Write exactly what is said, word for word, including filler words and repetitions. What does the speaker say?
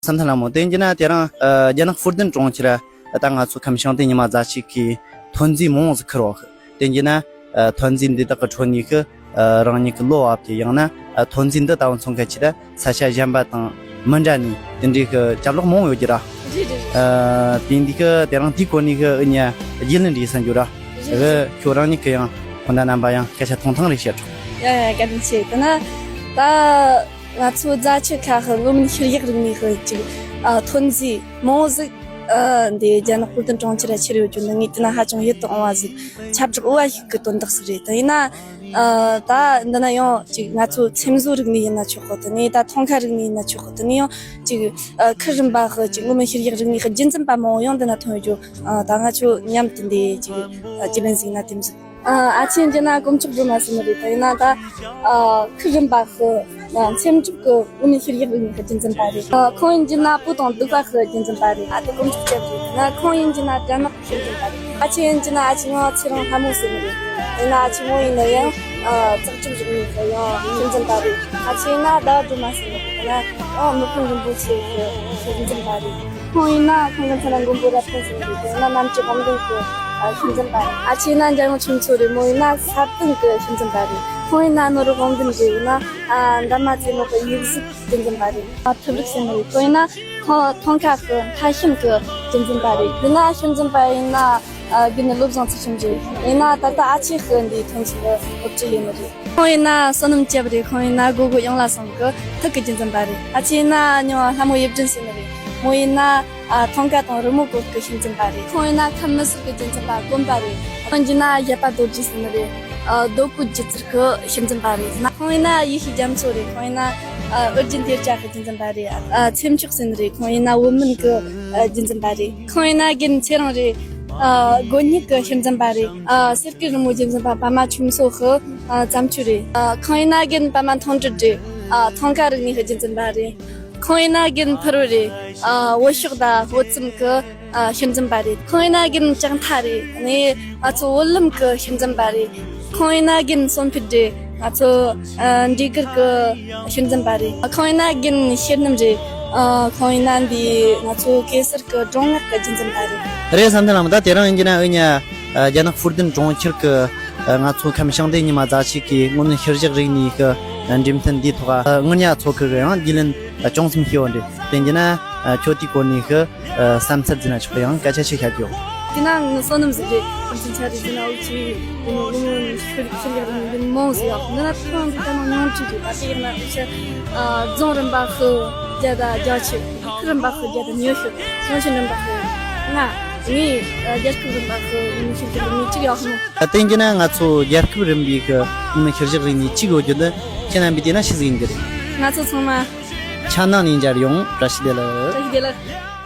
བསམ་འཆར་ལ་མོ་དེ་ཡིན་གྱི་ན་དེ་རིང་ཨ་རྒྱ་ནག་ཧྥུ་ཏན་གྲོང་ཁྱེར་ད་ང་ཚོ་ཁམས་ཤང་སྟེ་ཉི་མ་ཛ་ཆིག་གི་ཐོན་རྫས་མང་བོ་ཟིག་ཁུར་བ་ཧི། དེ་ཡིན་གྱི་ན་ཨ་ཐོན་རྫས་འདི་དག་གི་ཁྲོད་ནས་ཧི་ཨ་རང་ཉིད་ཀྱི་བློ་བབ་ཀྱི་ཡང་ན་ཨ་ཐོན་རྫས་འདི་ལྟ་བུ་མཚོན་མཁན་ཆེ་ད་ས་ཆ་གཞན་པ་དང་མི་འདྲ་ནས་དེ་འདྲའི་ཧི་ཅ་ལག་མང་བོ་ཡོད་ཀྱི་ར། རེད་རེད་རེད། ཨ་དེ་འདི་ཧི་དེ་རིང་དེའི་སྐོར་ནས་ཧི་ཨུ་ཉ་རྒྱུས་ལོན་རེད་བསམ་རྒྱུ་ར། རེད་ཧི་རེད། ཁྱོད་རང་ཉིད་ཀྱི་ཡང་ཁོ་ན་རྣམ་པ་ཡང་སྐད་ཆ་ཐུང་ཐུང་རེ་བཤད་ཆོག་ཡ་ཡ་བཀའ་དྲིན་ཆེ། དེ་ན་ད། ང་ཚོ་རྫ་ཆུ་ཁ་ཧི་མངོན་མིན་ཤེལ་གཡག་རིག་གནས་ཧི་ཅིག་ཨ་ཐོན་རྫས་མང་བོ་ཟིག་ཨ་འདི་རྒྱ་ནག་ཧྥུ་ཏན་གྲོང་ཁྱེར་ར་ཁྱེར་ཡོད་རྒྱུ་འདི་ངས་དེ་ན་ཧ་ཅང་ཡིད་དུ་འོང་བ་ཟིག་ཁྱབ་བསྒྲགས་འོས་པ་ཞིག་གི་དོན་དག་ཟིག་རེད། དེ་ཡིན་ན་ཨ་ད་འདི་ན་ཡང་ཅིག་ང་ཚོ་ཚེམ་བཟོ་རིག་གནས་ཡིན་ན་ཆོག་གི། དེ་ནས་ད་ཐང་ཀ་རིག་གནས་ཡིན་ན་ཆོག་གི། དེ་ནས་ཡང་ཅིག་ཨ་ཁུ་རིམ་པ་ཧི་ཅིག་མངོན་མིན་ཤེལ་གཡག་རིག་གནས་ཧི་རྒྱུན་འཛིན་པ་མང་བོ་ཡང་འདི་ན་ཐོན་ཡོད་རྒྱུ་ཨ་ད་ང་ཚོ་མཉམ་དུ་འདི་ཅིག་ཨ་ཅི་ལན་ཟིག་ན་དེམ་ཟིག་ཨ་ཨ་ཆེན་གྱི་ན་དཀོན་མཆོག་སྒྲོལ་མ་ཟེར་ནི་རེད། དེ་ཡིན་ན་ད་ཨ་ཁུ་རིམ་པ་ཧི་ཨ་ཚེམ་དྲུབ་ཀྱི་དབུ་མའི་ཤེས་རིག་ལས་ཁུངས་ཀྱི་རྒྱུན་འཛིན་པ་རེད། ཨ་ཁོང་ཡིན་གྱི་ན་བུ་དང་སྡུག་པ་ཧི་རྒྱུན་འཛིན་པ་རེད། ཨ་དེ་དཀོན་མཆོག་སྐྱབས་རེད། ད་ཁོང་ཡིན་གྱི་ན་དགྲ་ནག་གི་རྒྱུན་འཛིན་པ་རེད། ཨ་ཆེན་ཡིན་གྱི་ན་ཨ་ཆེན་ང་ཚེ་རིང་ལྷ་མོ་ཟེར་ནི་རེད། དེ་ན་ཨ་ཆེན་མོ་ཡིན་ན་ཡང་ཨ་ཙག་ཅུབ་རིག་གནས་ཧི་ཡང་རྒྱུན་འཛིན་པ་རེད། ཨ་ཆེན་ཡིན་ན་ཟླ་བ་སྒྲོལ་མ་ཟེར་ནི་རེད། དེ་ན་ཨ་མི་ཕམ་རིན་པོ་ཆེ་ཧི་རྒྱུན་འཛིན་པ་རེད། ཁོང་ཡིན་ན་ཁོང་གི་མཚན་ལ་མགོན་པོ་རབ་བརྟན་ཟེར་གི། དེ་ན་གནམ་གྱི་དབང་ལྡན་གྱི་ཨ་ཤིང་འཛིན་པ་རེད། ཨ་ཆེ་ཡིན་ན་འཇམ་དབྱངས་ཆོས་མཚོ་རེད། མོ་ཡིན་ན་ས་སྟེང་གི་ཤིང་འཛིན་པ་རེད། ཁོང་ཡིན་ན་ནོར་བུ་དབང་ལྡན་རེད། ཡིན་ན་ཨ་འདབ་མ་རྩེ་མོ་གི་ཡིག་གཟུགས་ཤིང་འཛིན་པ་རེད། ཨ་ཐུབ་རིག་ཟེར་ནི་རེད། ཁོང་ཡིན་ན་ཐང་ཐང་ཀ་གི་མཐའ་ཤིང་གི་ཤིང་འཛིན་པ་རེད། ཡིན་ན་ཤིང་འཛིན་པ་ཡིན་ན་ཨ་དགུན་ནི་བློ་བཟང་ཚུལ་ཁྲིམས་རེད། ཡིན་ན་ད་ལྟ་ཨ་ཆེ་ཧི་འདིའི་ཐོན་སྐྱེད་སློབ་ཁྲིད་ཡིན་ནི་རེད། ཁོང་ཡིན་ན་བསོད་ནམས་སྐྱབས་རེད། ཁོང་ཡིན་ན་སྒོ་སྒོ་གཡང་ལ་སོང་གི་ཐུག་གི་རྒྱུན་འཛིན་པ་རེད། ཨ་ཆེ་ཡིན་ན་ཉོ་ལྷ་མོ་ཡིད་སྒྲོན་ཟེར་ནི་རེད། མོ་ཡིན་ན་ཨ་ཐང་ཀ་དང་རི་མོ་བཀོད་གི་ཤིང་འཛིན་པ་རེད། ཁོང་ཡིན་ན་ཁམས་མི་སེར་གི་རྒྱུན་འཛིན་པ་དཀོན་པ་རེད། ཁོང་ཡིན་ན་བཞད་པ་རྡོ་རྗེ་ཟེར་ནི་རེད། ཨ་རྡོ་བརྐོས་སྒྱུ་རྩལ་གི་ཤིང་འཛིན་པ་རེད། ཁོང་ཡིན་ན་ཡེ་ཤེས་རྒྱ་མཚོ་རེད། ཁོང་ཡིན་ན་ཨ་ཨོ་རྒྱན་གཏེར་སྟོན་གི་རྒྱུན་འཛིན་པ་རེད། ཨ་ཚེམ་ཆོག་ཟེར་ནི་རེད། ཁོང་ཡིན་ན་བོད་སྨན་གི་ཨ་རྒྱུན་འཛིན་པ་རེད། ཁོང་ཡིན་ན་རྒན་ཚེ་རིང་རེད། ཨ་དགོན་གཉེར་གི་ཤིང་འཛིན་པ་རེད། ཨ་གསེར་གི་རི་མོ་རྒྱུན་འཛིན་པ་པདྨ་ཆོས་མཚོ་ཧི་ཨ་བརྩམས་ཆོས་རེད། ཨ་ཁོང་ཡིན་ན་རྒན་པདྨ་མཐོང་གྲོལ་རེད། ཨ་ཐང་ཀ་རིག་གནས་ཀྱི་རྒྱུན་འཛིན་པ་རེད། ཁོང་ཡིན་ན་རྒན་ཕུར་བུ་རེད། ཨ་བོད་ཤོག་དང་བོད་ཚེམ་གི་ཨ་ཤིང་འཛིན་པ་རེད། ཁོང་ཡིན་ན་རྒན་ལྕགས་མཐའ་རེད། ནི་ང་ཚོ་བོད་ལུམ་གི་ཤིང་འཛིན་པ་རེད། ཁོང་ཡིན་ན་རྒན་གསོན་ཕུད་རེད། ང་ཚོ་ཨ་འབྲས་གར་གི་ཤིང་འཛིན་པ་རེད། ཁོང་ཡིན་ན་རྒན་ཤེར་ནུམ་རེད། ཨ་ཁོང་ཡིན་ན་འདི་ང་ཚོ་གེ་སར་གི་སྒྲུང་ངག་གི་རྒྱུན་འཛིན་པ་རེད། རེད་བསམ་འདུག་ལགས། ད་དེ་རིང་ཡིན་གྱི་ན་ཨུ་ཉ་རྒྱ་ནག་ཧྥུར་ཏུན་གྲོང་ཁྱེར་གི་ང་ཚོ་ཁམས་ཤང་སྡེ་ཉི་མ་ཛ་ཆིག་གི་དངོས་གནས་ཤུལ་བཞག་རིག་གནས་ཀྱི་འགྲེམས་སྟོན་འདིའི་ཐོག་ཨ་དངུལ་ཉ་ཚོ་ཁུར་གི་ཡང་རྒྱུས་ལོན་ཅུང་ཙམ་ཞུས་པ་འདྲ། དེ་ཡིན་གྱི་ན་ཨ་ཁྱོད་དེའི་སྐོར་ནས་ཀྱི་ཨ་བསམ་ཚུལ་ཟིན་ན་ཆོག་གི། ཡང་སྐད་ཆ་ཞིག་བཤད་རྒྱུ། དེ་ན་ངའི་བསོད་ནམས་ཟིག་རེད། ཁམས་ཚན་ཆ་རེ་ཟིན་ན་འུ་ཅི་ཡིན་ནོ་ངོ་མ་ཤུལ་ཤུལ་ལས་རིང་འདི་མོ་ཟིག་ཡོད། འདི་ན་ཐང་འདི་ལྟ་ན་ཉུང་ཅིག་རེད། ད་དེ་ཡིན་ན་འུ་ཅི་ཨ་རྫོང་རིམ་པ་ཤུ་བརྒྱད་དང་བརྒྱད་ཅུ། ཁུལ་རིམ་པ་ཤུ་བརྒྱད་དང་ཉི་ཤུ། ཞིང་ཆེན་རིམ་པ་ཤུ་ལྔ། ངའི་ཨ་རྒྱལ་ཁབ་རིམ་པ་ཤུ་ནི་ཤུལ་ལས་རིང་ནི་གཅིག་ཡོད་ནོ། ད་དེ་ཡིན་གྱི་ན་ང་ཚོ་རྒྱལ་ཁབ་རིམ་པའི་ཀྱི་ནི་ཤུལ་ལས་རིང་ནི་གཅིག་ཡོད་རྒྱུ་འདི་ཁྱེད་རྣམ་པས་བལྟས་ན་ཤེས་ཟིན་གྱི་རེད། ང་ཚོ་ཚང་མ་ཆ་ནང་ནས་མཇལ་ཡོང་། བཀྲ་ཤིས་བདེ་ལེགས། བཀྲ་ཤིས་བདེ་ལེགས།